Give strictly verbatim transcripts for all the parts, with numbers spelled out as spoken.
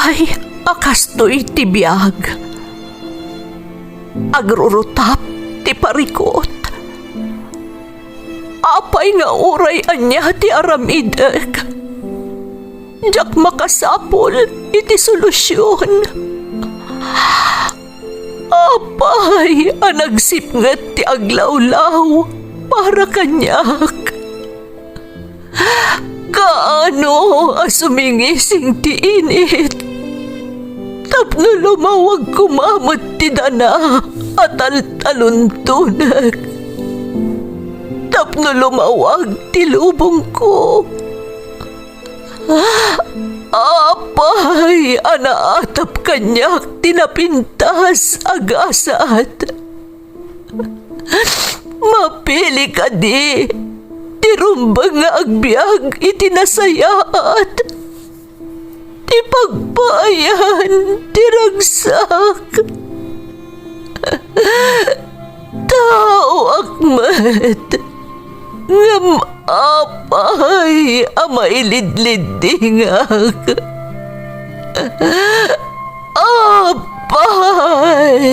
Ay, a kastoy ti biag. Agrurutap ti parikut. Apay nga uray ania ti aramidek, diak makasapul iti solusion. Apay a nagsipnget ti aglawlaw para kaniak? Kaano a sumingising ti init tapno lumawag koma met ti dana a taltaluntonek, tapno lumawag ti lubongko? Apay a naatap kaniak ti napintas a gasat? Mapili kadi ti rumbeng nga agbiag iti nasayaat, ti pagpaayan ti ragsak? Taoak met, ngem apay a mailidliddingak? Apay!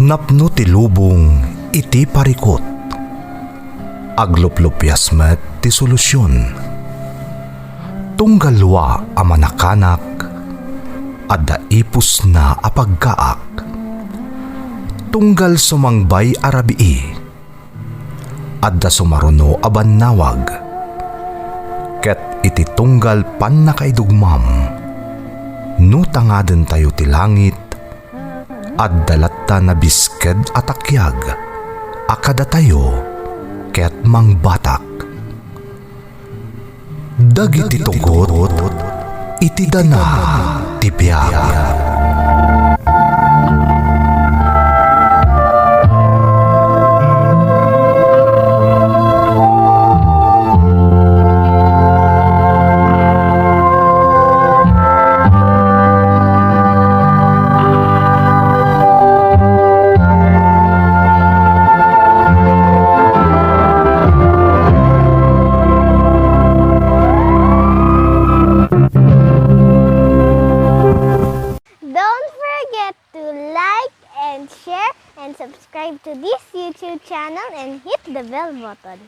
Napno ti lubong iti parikut. Agluplupias met ti solusion. Tunggal dua a manakanak, adda ipusna a pagkaak. Tunggal sumangbay a rabii, adda sumaruno a bannawag. Ket iti tunggal pannakaidugmam, no tangadentayo ti langit, adda latta nabisked a takiag a kadatayo ket mangbatak. Dagiti tugot iti dana ti biag. Don't forget to like and share and subscribe to this YouTube channel and hit the bell button.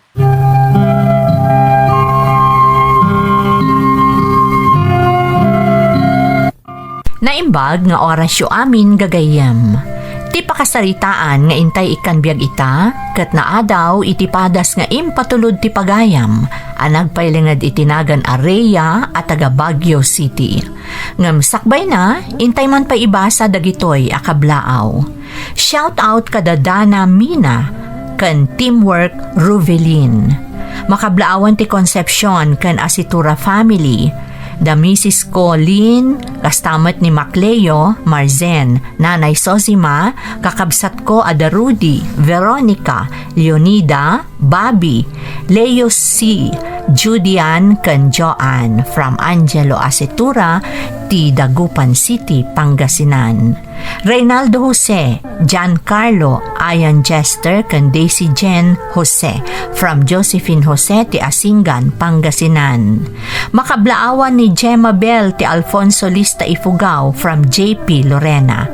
Naimbag nga orasyo amin, gagayyem. Ti pakasaritaan nga intay ikkan biag ita, ket naadaw iti padas nga impatulod ti pagayam a nagpailinged iti nagan a Rhea a taga Baguio City. Ngem sakbayna, intay man pay ibasa dagitoy a kablaaw. Shout out kada Dana Mina ken Teamwork Ruvelin. Makablaawan ti Concepcion ken Asitura family. Da misis ko, Lynn, kasta met ni Macleo, Marzen, Nanay Sosima, kakabsat ko a da Rudy, Veronica, Leonida, Bobby, Leo C, Judy Ann, ken Joanne from Angelo Asitura ti Dagupan City, Pangasinan. Reynaldo Jose, Giancarlo, Ian Jester, ken Daisy Jane Jose from Josephine Jose ti Asingan, Pangasinan. Makablaawan ni Gemma Bell ti Alfonso Lista Ifugao from J P Lorena.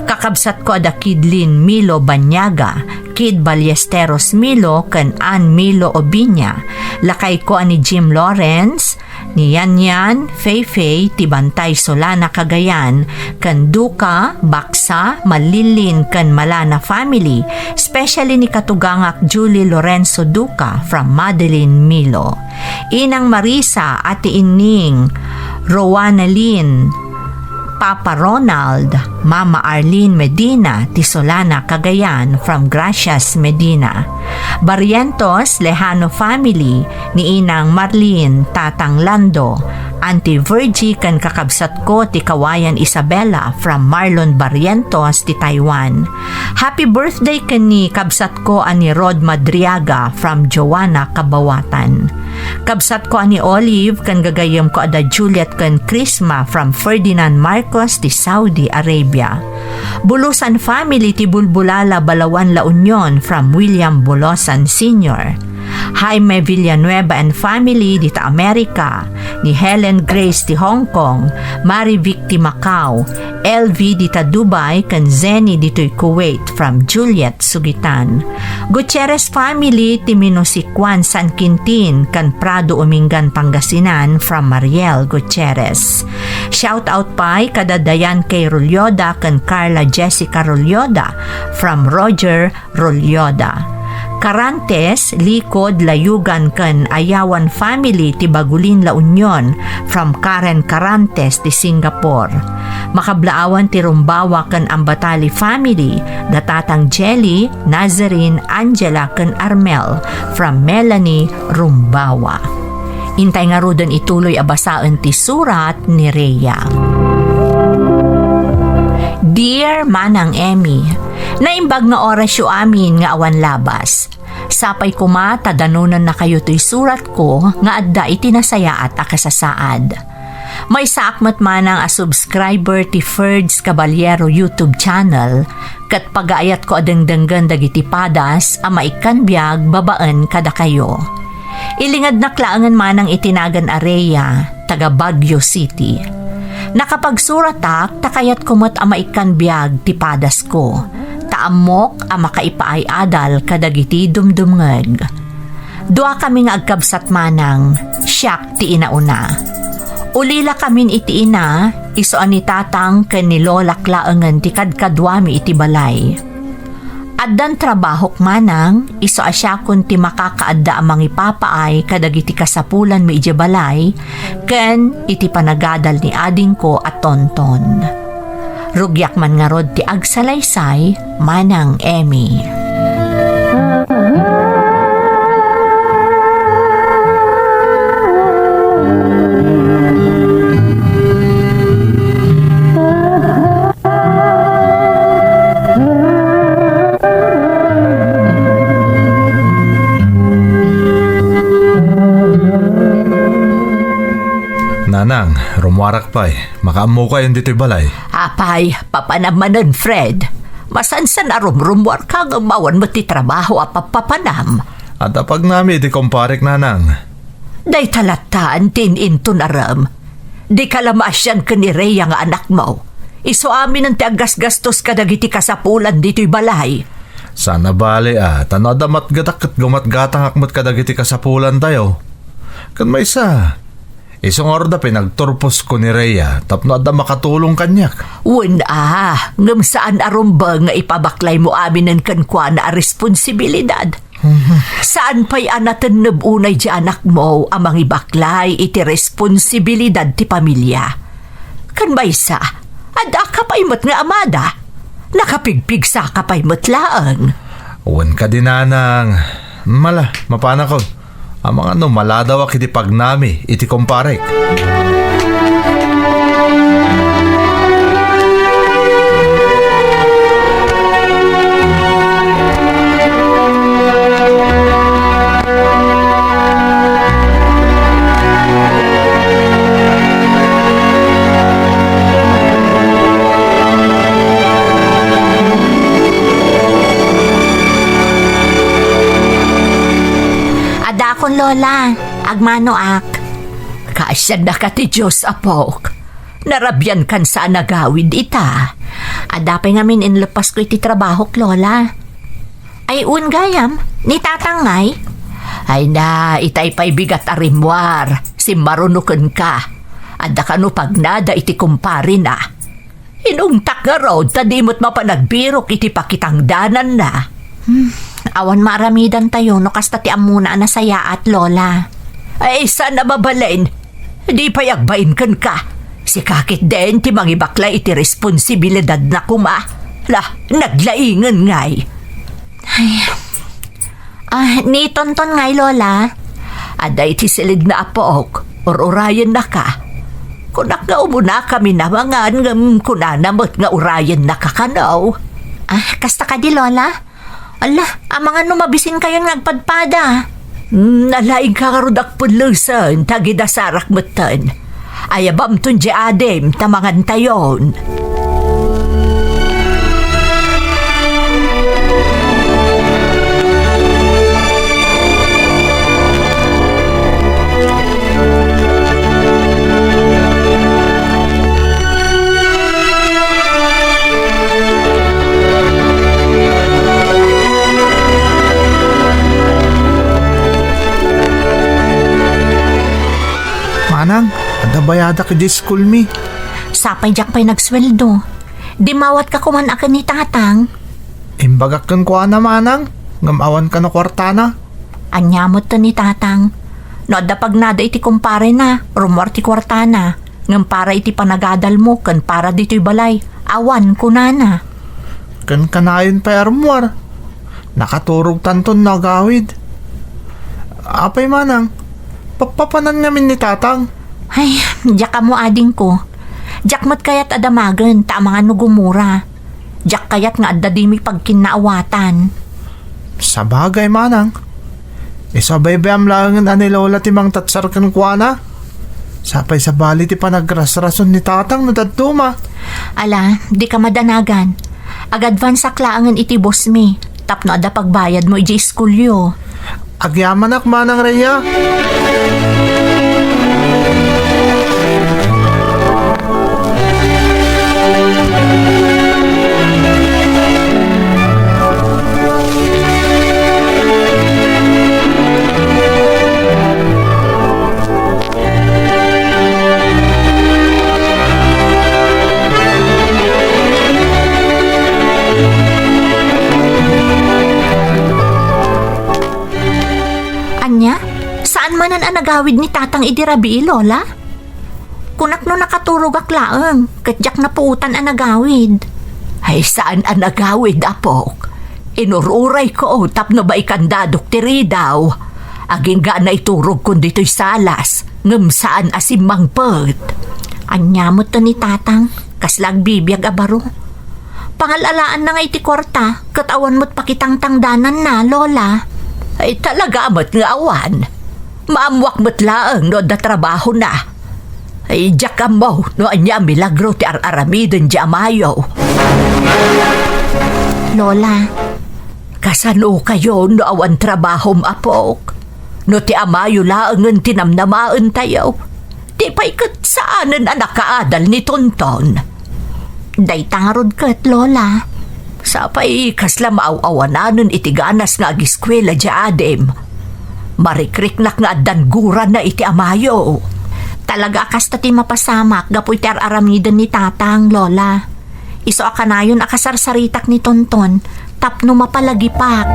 Kakabsat ko a da Kidlin Milo Banyaga, Kid Ballesteros Milo ken Ann Milo Obiña, lakay ko a ni Jim Lawrence, ni Yanyan, Feifei, ti Bantay Solana Cagayan, ken Duca, Baksa, Malilin, ken Malana family, especially ni katugangak Julie Lorenzo Duca from Madeline Milo. Inang Marisa, Ate Ining, Rowana Lynn, Papa Ronald, Mama Arlene Medina, ti Solana, Cagayan, from Gracias Medina. Barrientos, Lejano family, ni Inang Marlene, Tatang Lando, Auntie Virgie, ken kakabsat ko ti Kawayan Isabela, from Marlon Barrientos, ti Taiwan. Happy birthday ken ni kabsat ko a ni Rod Madriaga, from Joanna, Cabawatan. Kabsatko a ni Olive ken gagayyemko a da Juliet ken Crisma from Ferdinand Marcos ti Saudi Arabia. Bulusan family ti Bulbulala Balawan La Union from William Bulusan Senior. Jaime Villanueva and family dita Amerika, ni Helen Grace ti Hong Kong, Mary Vic ti Macau, L V dita Dubai, ken Zenny ditoy Kuwait from Juliet Sugitan. Gutierrez family ti Minusikuan San Quintin ken Prado Umingan Pangasinan from Mariel Gutierrez. Shout out pay kada Diane K Rulyoda ken Carla Jessica Rulyoda from Roger Rulyoda. Carantes, Likod, Layugan ken Ayawan family ti Bagulin La Union from Karen Carantes ti Singapore. Makablaawan ti Rumbawa ken Ambatali family, da Tatang Jelly, Nazarene, Angela ken Armel from Melanie Rumbawa. Intay ngaruden ituloy a basaen ti surat ni Rhea. Dear Manang Emmy, naimbag nga orasyo amin nga awan labas. Sapay koma ta danonannakayo toy suratko nga adda iti nasayaat a kasasaad. Maysaak met manang a subscriber ti Ferds Caballero YouTube channel ket pagaayatko a dengdenggen dagiti padas a maikkan biag babaen kadakayo. Ilingednak laengen manang iti nagan a Rhea, taga Baguio City. Nakapagsuratak ta kayatko met a maikkan biag ti padasko, ta ammok a makaipaay adal kadagiti dumdumngeg. Duakami nga agkabsat manang, siak ti inauna. Ulilakamin iti ina, isu a ni tatang ken ni lolak laengen ti kadkaduami iti balay. Addan trabahok manang, isu a siakon ti makakaadda a mangipapaay kadagiti kasapulanmi idiay balay, ken iti panagadal ni adingko a Tonton. Rugiak man ngarud ti agsalaysay, Manang Emmy. Nanang, rummuarak pay. Makaammokayon ditoy balay. Apay, papanam manen, Fred. Masansan a rumrummuarka ngem awan met ti trabaho a papapanam. Adda pagnami iti kumparek, Nanang. Dayta latta ti in-inton arem. Dika la maasian ken ni Rhea nga anakmo. Isu aminen ti aggasgastos kadagiti kasapulan ditoy balay. Saan a bale a, ta no adda matgatak ket gumatgatangak met kadagiti kasapulantayo. Ken maysa, isu ngarud a pinagturposko ni Rhea tapno adda makatulong kaniak. Wen a, ngem saan a rumbeng nga ipabaklaymo aminen kenkuana a responsibilidad. Saan pay a natenneb unay ti anakmo a mangibaklay iti responsibilidad ti pamilia? Ken maysa, addaka pay met nga amada. Nakapigpigsaka pay met laeng. Wen kadi, Nanang. Mala, mapanakon. Amangan no maladawak iti pagnami iti kumparek. Adakon, Lola. Agmanoak. Kaasiannaka ti Dios, apok. Narabiankan sa a nagawid ita. Adda pay ngamin inleppasko iti trabahok, Lola. Ay, wen gayam, ni Tatang ngay? Ay na, itay pay bigat a rimmuar, simmaruno kenka. Adda kano pagnada iti kumparena. Inungtak ngarud ta di met mapan agbirok iti pakitangdananna. Hmm, awan maaramidantayo no kasta ti ammona a nasayaat, Lola. Ay, saan a mabalin. Di pay agbain kenka. Sika ketdin ti mangibaklay iti responsibilidadna koma. La, naglaingen ngay. Ay. Ah, ni Tonton ngay, Lola. Adda iti silidna, apok. Ur-urayennaka. Kunak nga umunakami a mangan ngem kunana met nga urayennaka kano. Ah, kasta kadi, Lola? Ala, amangan no mabisinkayon nga agpadpada. Nalaingka ngarud a pellesen, ta gidasarak metten. Ayabamton diay adim, ta mangantayon. Manang, adda bayadak iti school mi. Sapay diak pay nagsueldo. Dimmawatka koman a ken ni Tatang. Imbagak kenkuana, Manang, ngem awan kano kuartana. Ania met ni Tatang? No adda pagnada iti kumparena, rummuar ti kuartana. Ngem para iti panagadalmo ken para ditoy balay, awan kunana. Ken kanayon pay a rummuar. Nakaturogtanton no agawid. Apay, Manang, pappapanan ngamin ni Tatang? Ay, diak ammo, adingko. Diak met kayat a damagen ta amangan no gumura. Diak kayat nga adda dimi pagkinnaawatan. Sabagay, Manang. Isu a baybayam laengen a ni Lola ti mangtatsar kenkuana. Sapay sabali ti panagrasrason ni Tatang no dadduma. Ala, dika madanagan. Agadvansak laengen iti boss mi, tapno adda pagbayadmo idiay iskulyo. Agyamanak, Manang Rhea. Ania? Saan manen a nagawid ni Tatang idi rabii, Lola? Kunak no nakaturogak laeng, ket diak napuotan a nagawid. Ay, saan a nagawid, apok. Inur-urayko tapno baikan dadok ti ridaw. Agingga a naiturogkon ditoy salas, ngem saan a simmangpet. Ania met ni Tatang? Kasla agbibiag a baro. Pangal-alaanna nga iti kuarta, ket awan met pakitangtangdananna, Lola. Ay, talaga met nga awan. Maammoak met laeng no adda trabahona. Ay, diak ammo no ania a milagro ti ar-aramiden diay amayo. Lola. Kasanokayo no awan trabahom, apok? No ti amayo laengen ti namnamaentayo, di pay ket saanen a nakaadal ni Tonton. Dayta ngarud ket, Lola. Sapay kasla maaw-awananen iti ganas nga agiskuela diay adim. Marikriknak nga addan gurana iti amayo. Talaga a kasta ti mapasamak gapu iti ar-aramiden ni Tatang, Lola. Isu a kanayon a kasarsaritak ni Tonton tapno mapalagipak.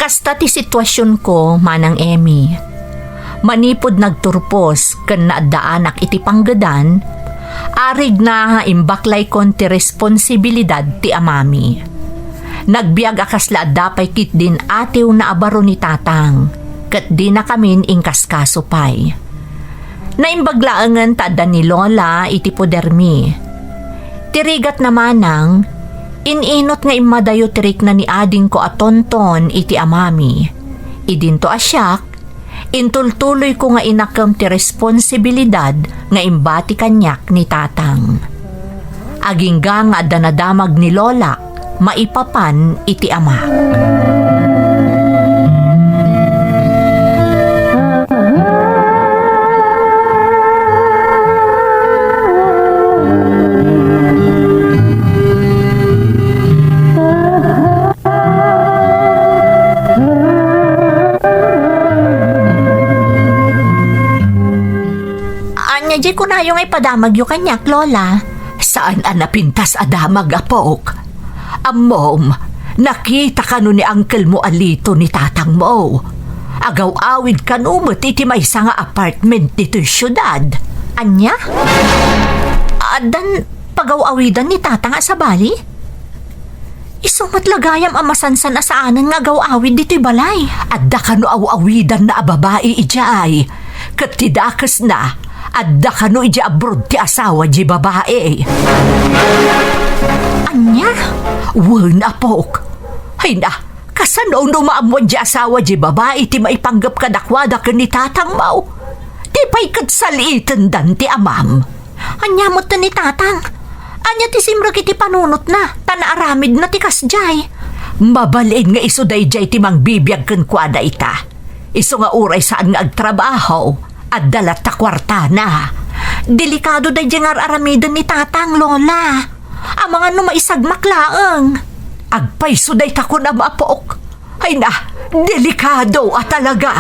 Kasta ti situasionko, Manang Emmy. Manipud nagturpos ken naaddaanak iti panggedan, arigna nga imbaklayko ti responsibilidad ti amami. Nagbiag a kasla adda pay ketdin atiwna a baro ni Tatang, ket dinakamin inkaskaso pay. Naimbag laengen ta adda ni Lola iti podermi. Ti rigatna manang, in-inut nga immadayo ti rikna ni adingko a Tonton iti amami. Idinto a siak, intultuloyko nga inakem ti responsibilidad nga imbati kaniak ni Tatang. Agingga nga adda nadamag ni Lola maipapan iti ama. Ania diay kunayo nga ipadamagyo kaniak, Lola? Saan a napintas a damag, apok. Ammom, nakita kano ni uncle mo a Lito ni tatangmo. Agaw-awid kano met iti maysa nga apartment ditoy siudad. Ania? Addan pagaw-awidan ni tatang a sabali? Isu met la gayam a masansan a saanen nga agaw-awid ditoy balay. Adda kano aw-awidanna a babai idiay. Ket ti dakesna, adda kano idiay abroad ti asawa diay babai. Ania? Wen, apok. Ay na, kasano no maammuan diay asawa diay babai ti maipanggep kadakuada ken ni tatangmo? Ti pay ket saliitendan ti amam. Ania met ni tatang? Ania ti simrek iti panunotna, ta naaramidna ti kasdiay? Mabalin nga isu daydiay ti mangbibiag kenkuana ita. Isu nga uray saan nga agtrabaho, adda latta kuartana. Delikado daydiay nga ar-aramiden ni tatang, Lola. Amangan no maisagmak laeng. Agpayso dayta kunam, apok. Ay na, delikado a talaga.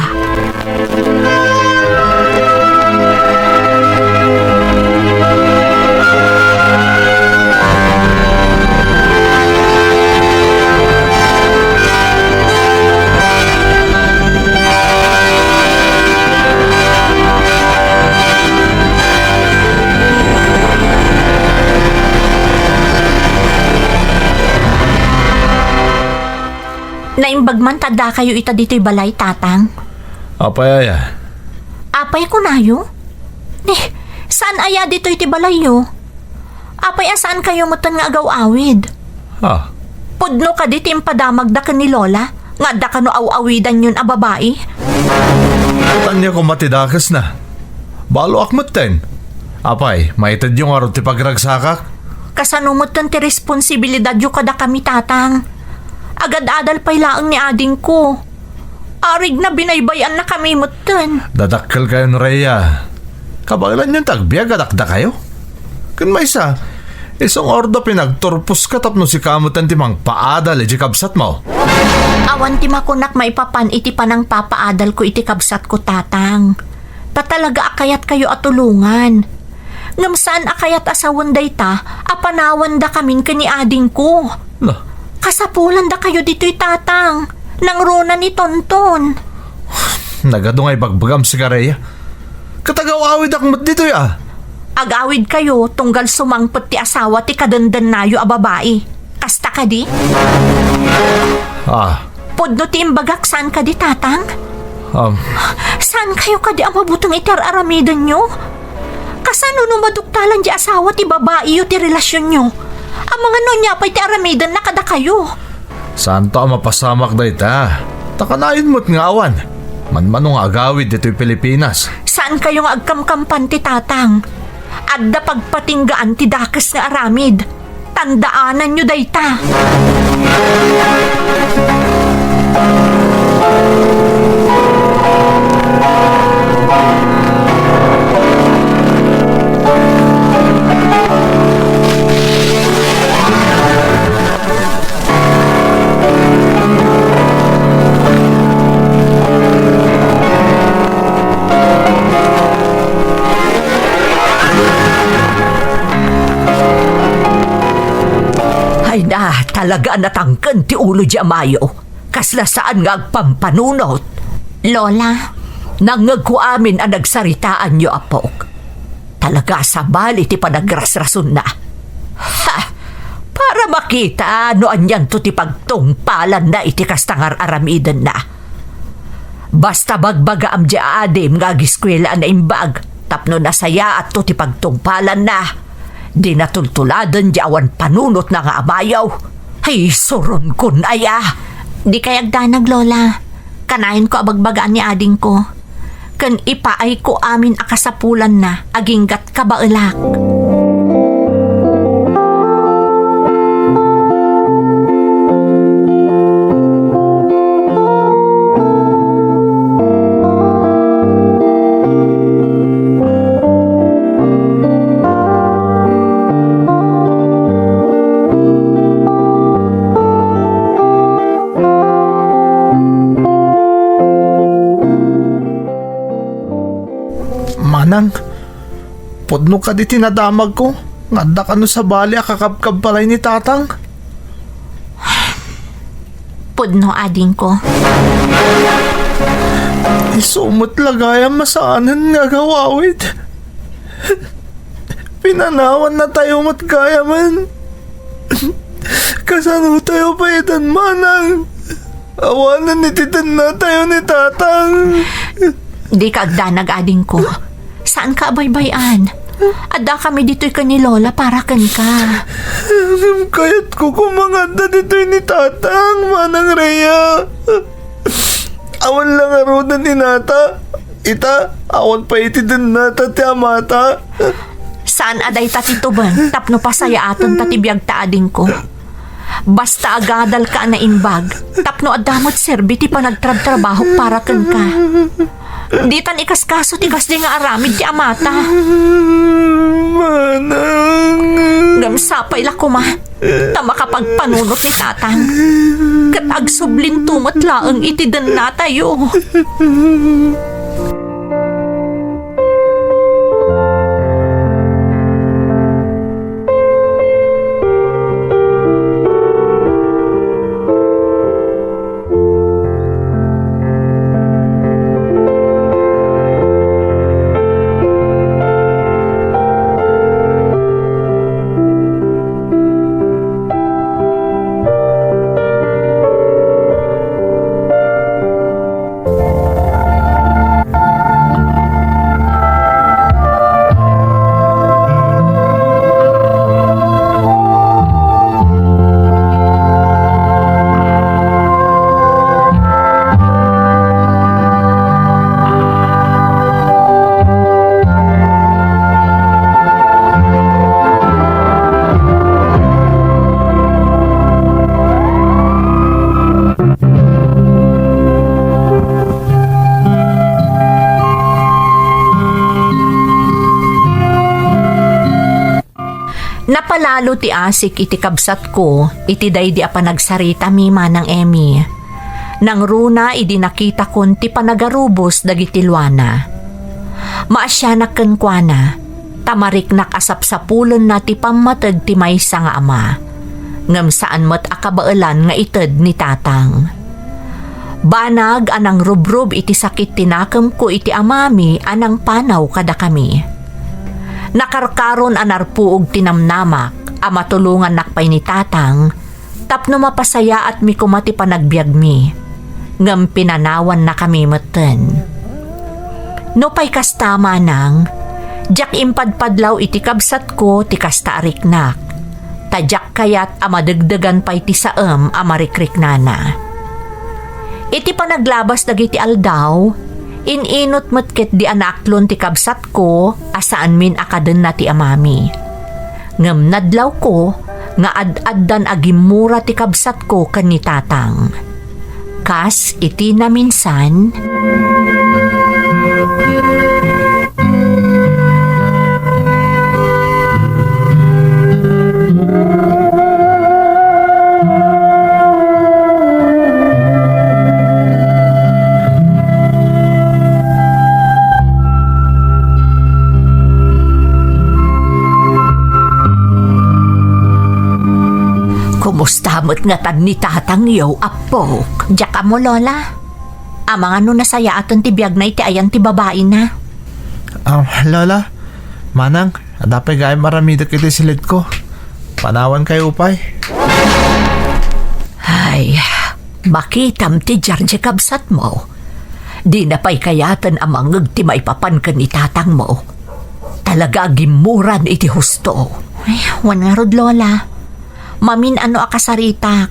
Naimbag man ta addakayo ita ditoy balay, Tatang. Apay aya? Apay kunayo? Ni, saan aya ditoy ti balayyo? Apay a saankayo metten nga agaw-awid? Ha? Pudno kadi ti impadamagda ken ni Lola nga adda kano aw-awidanyon a babai? Ket ania koma ti dakesna? Baloak metten. Apay, maitedyo ngarud ti pagragsakak? Kasano metten ti responsibilidadyo kadakami, Tatang? Agad-adal pay laeng ni adingko. Arigna, binaybay-annakami metten. Dadakkelkayon, Rhea. Kabaelanyon ti agbiag a dakdakayo. Ken maysa, isu nga orda pinagturposka tapno sika metten ti mangpaadal iti kabsatmo. Awan ti makunak maipapan iti panangpapaadalko iti kabsatko, Tatang. Ta talaga a kayatkayo a tulongan. Ngem saan a kayat a sawen dayta a panawandakamin ken ni adingko. La. Kasapulandakayo ditoy, Tatang. Nangruna ni Tonton. Nagadu nga ibagbagam, sika, Rhea. Ket agaw-awidak met ditoy, a. Agawidkayo tunggal sumangpet ti asawa ti kadendennayo a babai. Kasta kadi? Ah. Pudno ti imbagak, saan kadi, Tatang? Um. Saankayo kadi a mabuteng iti ar-aramidenyo? Kasano no maduktalan diay asawa ti babaiyo ti relasionyo? Amangan no ania pay ti aramidenna kadakayo? Saanto a mapasamak dayta. Ta kanayon met nga awan. Manmano nga agawid ditoy Pilipinas. Saankayo nga agkamkampan ti Tatang. Adda pagpatinggaan ti dakes nga aramid. Tandaananyo dayta. Ay na, talaga a natangken ti ulo diay amayo. Kasla saan nga agpampanunot. Lola. Nangngegko amin a nagsaritaanyo, apok. Talaga a sabali ti panagrasrasonna. Ha! Para makita no anianto ti pagtungpalanna iti kasta nga ar-aramidenna. Basta bagbagaam diay adim nga agiskuela a naimbag tapno nasayaatto ti pagtungpalanna. Dina tultuladen diay awan panunotna nga amayo. Ay, suronkon aya! Dikay agdanag, Lola. Kanayon ko a bagbagaan ni adingko. Ken ipaayko amin a kasapulanna aginggat kabaelak. Manang, pudno kadi ti nadamagko nga adda kano sabali a kakabkabbalay ni Tatang? Pudno, adingko. Isu met la gayam a saanen nga agawawid. Pinanawannatayo met gayamen. Kasanotayo pay iten, manang? Awanen iti dennatayo ni tatang. Dika agdanag, adingko. Saanka a baybay-an. Addakami ditoy ken ni Lola para kenka. Ngem kayatko koma nga adda ditoy ni tatang, Manang Rhea. Awan la ngaruden inata. Ita, awan pay iti dennata ti amata. Saan a dayta ti tuben tapno pasayaatenta ti biagta, adingko. Basta agadalka a naimbag tapno adda met serbi ti panagtrabtrabahok para kenka. Ditan ikaskaso ti kasdi nga aramid ti amata. Manang. Ngem sapay la koma ta makapagpanunot ni tatang ket agsublinto met laeng iti dennatayo. Napalalo ti asik iti kabsatko iti daydi a panagsaritami, Manang Emmy. Nangruna idi nakitakon ti panagarubos dagiti luana. Maasianak kenkuana, ta mariknak a sapsapulenna ti pammateg ti maysa nga ama. Ngem saan met a kabaelan nga ited ni tatang. Banag a nangrubrub iti sakit ti nakemko iti amami a nangpanaw kadakami. Nakarkaron a narpuog ti namnamak a matulongannak pay ni tatang tapno mapasayaatmi koma ti panagbiagmi, ngem pinanawannakami metten. Nupay kasta, manang, diak impadpadlaw iti kabsatko ti kasta a riknak, ta diak kayat a madegdegan pay ti saem a marikriknana. Iti panaglabas dagiti aldaw, in-inut met ketdi a naaklon ti kabsatko a saanmin a kadenna ti amami. Ngem nadlawko nga ad-addan a gimmura ti kabsatko ken ni tatang. Kas iti naminsan, Kumusta met ngatan ni tatangyo, apok? Diak ammo, Lola. Amangan no nasayaaten ti biagna iti ayan ti babaina. Ah, Lola, Manang, adda pay gayam aramidek iti silitko. Panawankayo pay. Ay, makitam ti diar diay kabsatmo. Dina pay kayaten a mangngeg ti maipapan ken ni tatangmo. Talaga a gimmuran iti husto. Ay, wen ngarud, Lola. Mamin-ano a kasaritak.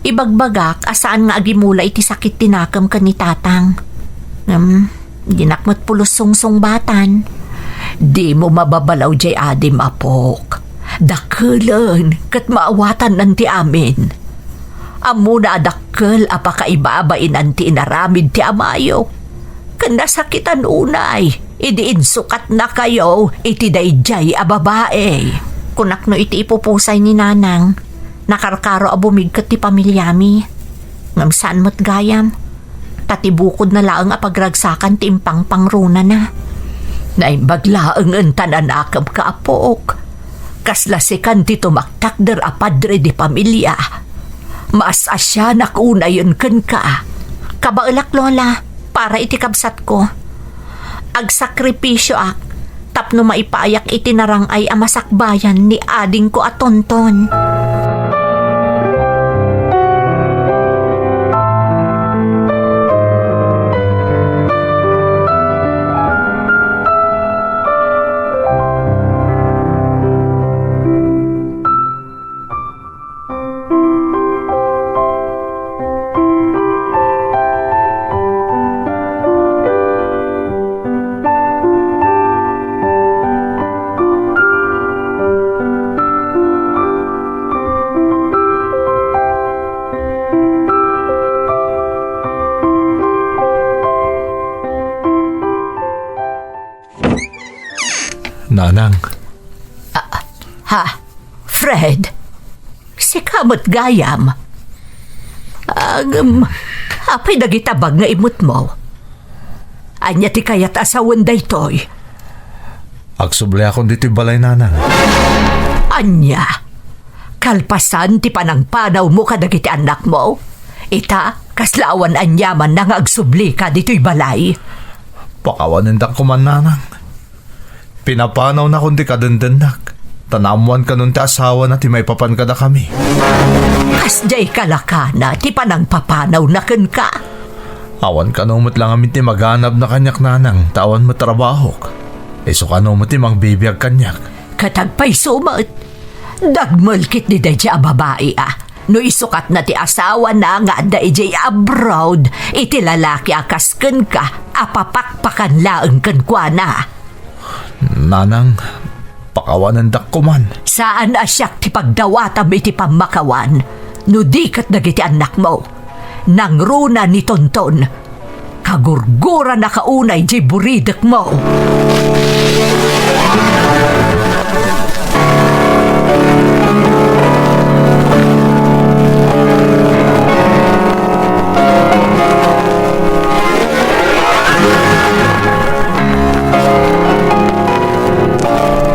Ibagbagak a saan nga agimula iti sakit ti nakem ken ni tatang. Ngem, dinak met pulos sungsungbatan. Dimo mababalaw diay adim, apok. Dakelen ket maawatannan ti amin. Ammona a dakkel a pakaibabainan ti inaramid ti amayo. Ken nasakitan unay idi insukatnakayo iti daydiay a babai. Kunak no iti ipupusay ni Nanang, nakarkaro a bumigket ti pamiliami. Ngem saan met gayam, ta ti bukodna laeng a pagragsakan ti impangpangronana. Naimbag laengen ta nanakemka, apok. Kasla sikan ti tumaktakder a padre di pamilia. Maas-asianak unayen kenka. Kabaelak, Lola, para iti kabsatko. Agsakripisioak tapno maipayak iti narang-ay a masakbayan ni adingko a Tonton. Nanang. Ah, ha? Fred? Sika met gayam? Agem, apay dagita bag nga imutmo? Ania ti kayat a sawen daytoy? Agsubliakon ditoy balay, Nanang. Ania? Kalpasan ti panangpanawmo kadagiti annakmo? Ita, kasla awan aniamanna nga agsublika ditoy balay. Pakawanendak koman, Nanang. Pinapanawnakon ti kadendennak, ta naammoan kanon ti asawana ti maipapan kadakami. Kasdiay kalakana ti panangpapanawna kenka? Awan kano met la ngamin ti maganabna kaniak, Nanang, ta awan met trabahok. Isu kano met ti mangbibiag kaniak. Ket agpayso met. Dagmel ketdi daydiay a babai a, no isukatna ti asawana nga adda idiay abroad iti lalaki a kas kenka a papakpakan laeng kenkuana. Nanang, pakawanendak koman. Saan a siak ti pagdawatam iti pammakawan, no di ket dagiti annakmo. Nangruna ni Tonton. Kagurguranaka unay diay buridekmo.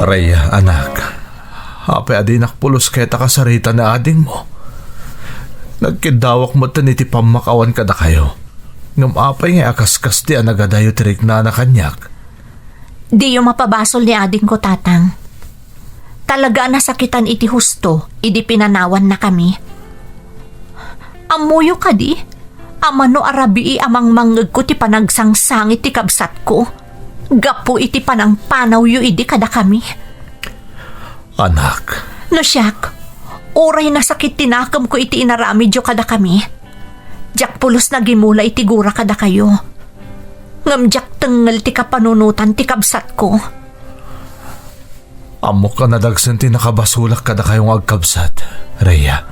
Rhea, anak, apay a dinak pulos ket a kasarita ni adingmo? Nagkiddawak metten iti pammakawan kadakayo. Ngem apay nga akaskasdi a nagadayo ti riknana kaniak? Diyo mapabasol ni adingko, Tatang. Talaga a nasakitan iti husto idi pinanawannakami. Ammoyo kadi a mano a rabii a mangmangngegko ti panagsangsangit ti kabsatko gapu iti panangpanawyo idi kadakami? Anak. No siak, uray nasakit ti nakemko iti inaramidyo kadakami, diak pulos nagimula iti gura kadakayo. Ngem diak tengngel ti kapanunotan ti kabsatko. Ammok a nadagsen ti nakabasolak kadakayo nga agkabsat, Rhea.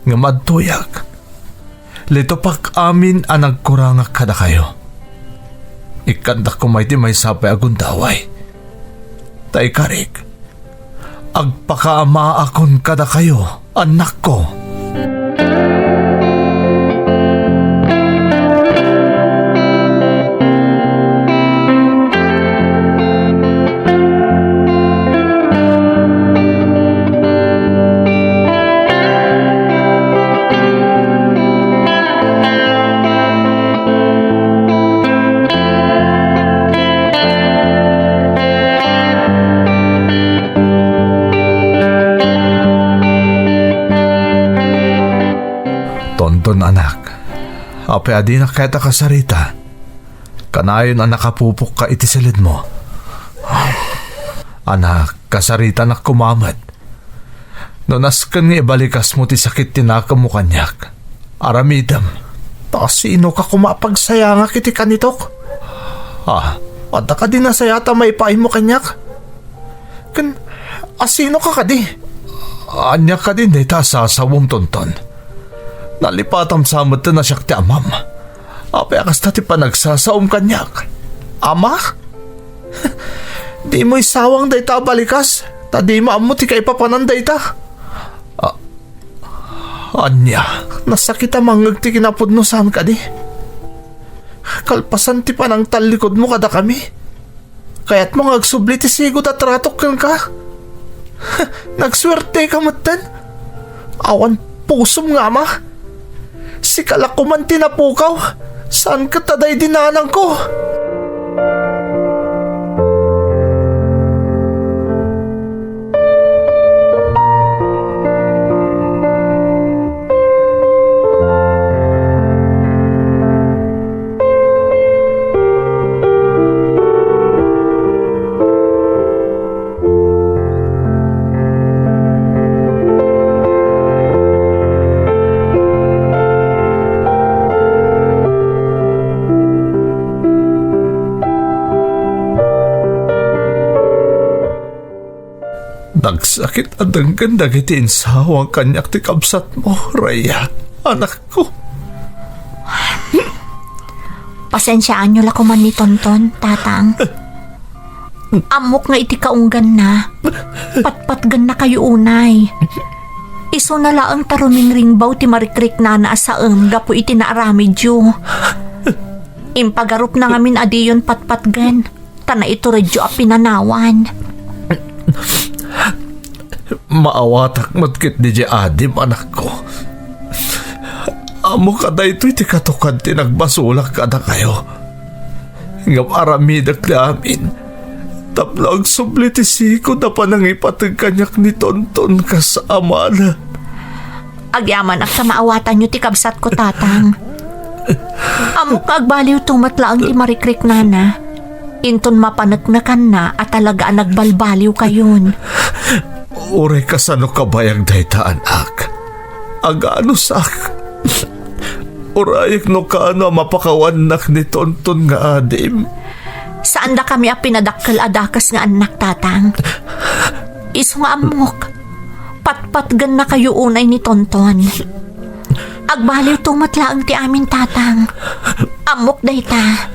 Ngem adtoyak, litopak amin a nagkurangak kadakayo. Ikkandak koma iti maysa pay a gundaway. Ta ikarik, agpakaamaakon kadakayo, annakko. Tonton, anak, apay a dinak kayat a kasarita? Kanayon a nakapupokka iti silidmo. Anak, kasaritanak koma met. No nasken nga ibalikasmo ti sakit ti nakemmo kaniak, aramidem. Ta sinoka koma a pagsayangak iti kanitok? Ah, adda kadi nasayaat a maipaaymo kaniak? Ken, asinoka kadi? Ania kadin dayta a sasawem, Tonton? Nalipatam sa metten a siak ti amam. Apay a kasta ti panagsasaom kaniak? Ama? Dimo isawang dayta a balikas, ta dimo ammo ti kaipapanan dayta. A-, ania, nasakit a mangngeg ti kinapudno saan kadi? Kalpasan ti panangtallikudmo kadakami, kayatmo nga agsubli ti sigud a tratok kenka? Nagsuerteka metten. Awan Usom nga ama. Sika la koman ti napukaw. Saan ket ta daydi nanangko? Nagsakit a denggen dagiti insawang kaniak ti kabsatmo, Rhea, anakko. Pasensiaanyo la koman ni Tonton, Tatang. Ammok nga iti kaungganna, patpatgennakayo unay. Isuna laeng ta rumingringbaw ti marikriknana a saem gapu iti naaramidyo. Impagarupna ngamin a diyon patpatgen, ta naituredyo a pinanawan. Maawatak met ketdi diay adim, anakko. Ammok a daytoy ti katukad ti nagbasolak kadakayo. Ngem aramidek ti amin tapno agsubli ti sigud a panangipateg kaniak ni Tonton kas amana. Agyamanak ta maawatanyo ti kabsatko, Tatang. Ammok nga agbaliwto met laeng ti marikriknana. Inton mapaneknekanna a talaga a nagbalbaliwkayon. Uray kasano kabayag dayta, anak. Aganusak. Urayek no kaano a mapakawannak ni Tonton nga adim. Saandakami a pinadakkel a dakes nga annak, Tatang. Isu nga ammok, patpatgennakayo unay ni Tonton. Agbaliwto met laeng ti amin, Tatang. Ammok dayta.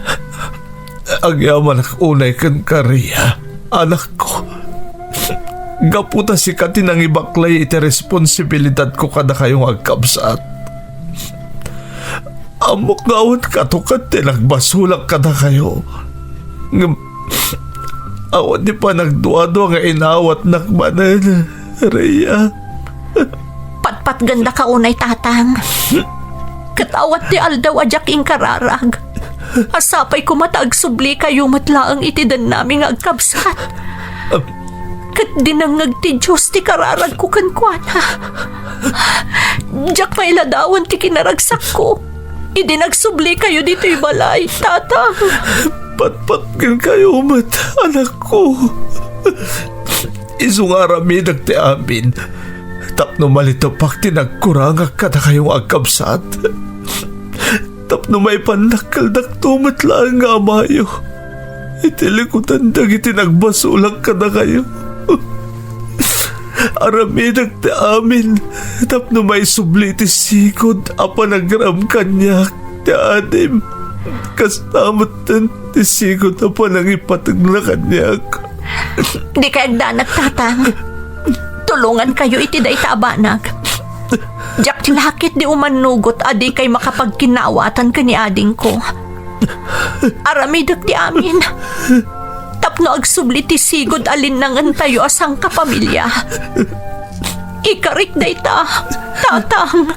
Agyamanak unay kenka, Rhea, anakko. Gapu ta sika ti nangibaklay iti responsibilidadko kadakayo nga agkabsat. Ammok nga awan katukad ti nagbasolak kadakayo. Ngem awan ti panagduadua nga inawatnak manen, Rhea. Patpatgennaka unay, Tatang. Ket awan ti aldaw a diak inkararag. A sapay koma ta agsublikayo met laeng iti dennami nga agkabsat. Ket dinengngeg ti Dios ti kararagko kenkuana. Diak mailadawan ti kinaragsakko idi nagsublikayo ditoy balay, Tatang. Patpatgenkayo met, anakko. Isu nga aramidek ti amin tapno malitupak ti nagkurangak kadakayo nga agkabsat. Tapno maipandakkeldakto met laeng nga amayo iti likudan dagiti nagbasolak kadakayo. Aramidek ti amin tapno maisubli ti sigud a panagram kaniak ti adim, kasta metten ti sigud a panangipategna kaniak. Dikay agdanag, Tatang. Tulongankayo iti dayta a banag. Diak la ketdi umannugot a dikay makapagkinnaawatan ken ni adingko. Aramidek ti amin tapno agsubli ti sigud a linnangentayo a sangkapamilia. Ikarik dayta, Tatang.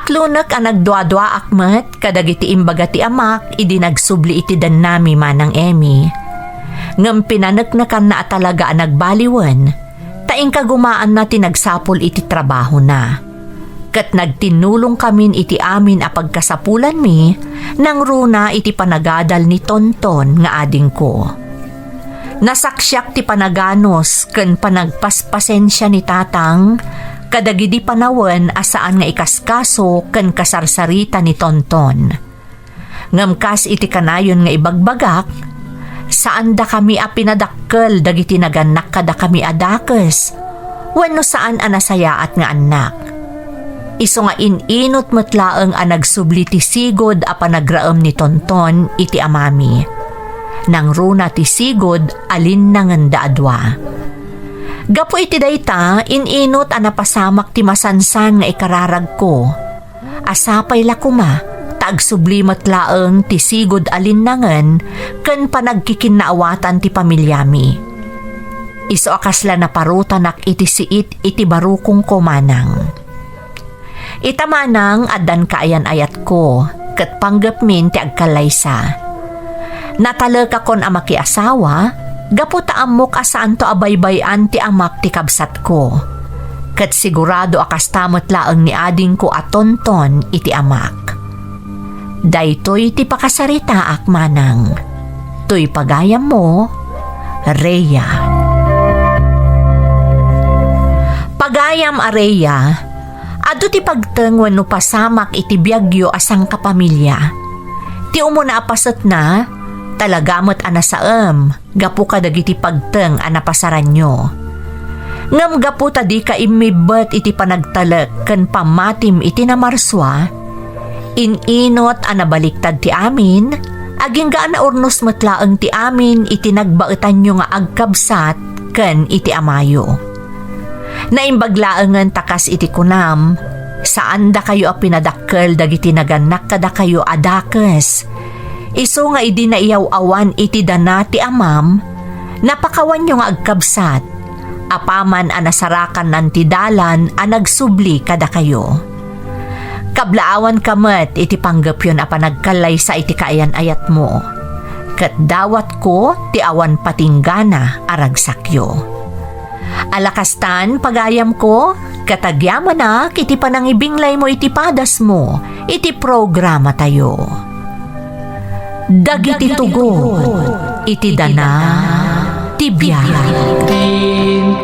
Aklonek a nagduaduaak met kadagiti imbaga ti amak idi nagsubli iti dennami, Manang Emmy. Ngem pinaneknekanna a talaga a nagbaliwen, ta inkagumaanna ti nagsapul iti trabahona. ket nagtinnulongkamin iti amin a pagkasapulanmi nangruna iti panagadal ni Tonton nga adingko. Nasaksiak ti panaganus ken panagpaspasensia ni Tatang kadagidi panawen a saan nga ikaskaso ken kasarsarita ni Tonton. Ngem kas iti kanayon nga ibagbagak, saandakami a pinadakkel dagiti nagannak kadakami a dakes wenno saan a nasayaat nga annak. Isu nga in-inut met laeng a nagsubli ti sigud a panagraem ni Tonton iti amami. Nangruna ti sigud a linnangenda a dua. Gapu iti dayta, in-inut a napasamak ti masansan nga ikararagko. A sapay la koma ta agsubli met laeng ti sigud a linnangen ken panagkikinnaawatan ti pamiliami. Isu a kasla naparutanak iti siit iti barukongko manang. Ita manang addan kaayan-ayatko, ket panggepmin ti agkallaysa. Natalekakon a makiasawa, gapu ta ammok a saanto a baybay-an ti amak ti kabsatko. Ket sigurado a kasta met laeng ni adingko a Tonton iti amak. Daytoy ti pakasaritaak manang. Toy pagayammo, Rhea. Pagayam a Rhea, adu ti pagteng wenno pasamak iti biagyo a sangkapamilia. Ti umuna a pasetna, talaga met a nasaem gapu kadagiti pagteng a napasaranyo. Ngem gapu ta dika immibbet iti panagtalek ken pammatim iti namarsua, in-inot a nabaliktad ti amin, agingga a naurnos met laeng ti amin iti nagbaetanyo nga agkabsat ken iti amayo. Naimbag laengen ta kas iti kunam, saandakayo a pinadakkel dagiti nagannak kadakayo a dakes. Isu nga idi naiyaw-awan iti dana ti amam, napakawanyo nga agkabsat, apaman a nasarakannan ti dalan a nagsubli kadakayo. Kablaawanka met iti panggepyon a panagkallaysa iti kaayan-ayatmo, ket dawatko ti awan patinggana a ragsakyo. Ala kastan, pagayamko, ket agyamanak iti panangibinglaymo iti padasmo iti programatayo. Dagiti tugot iti dana ti biag. Din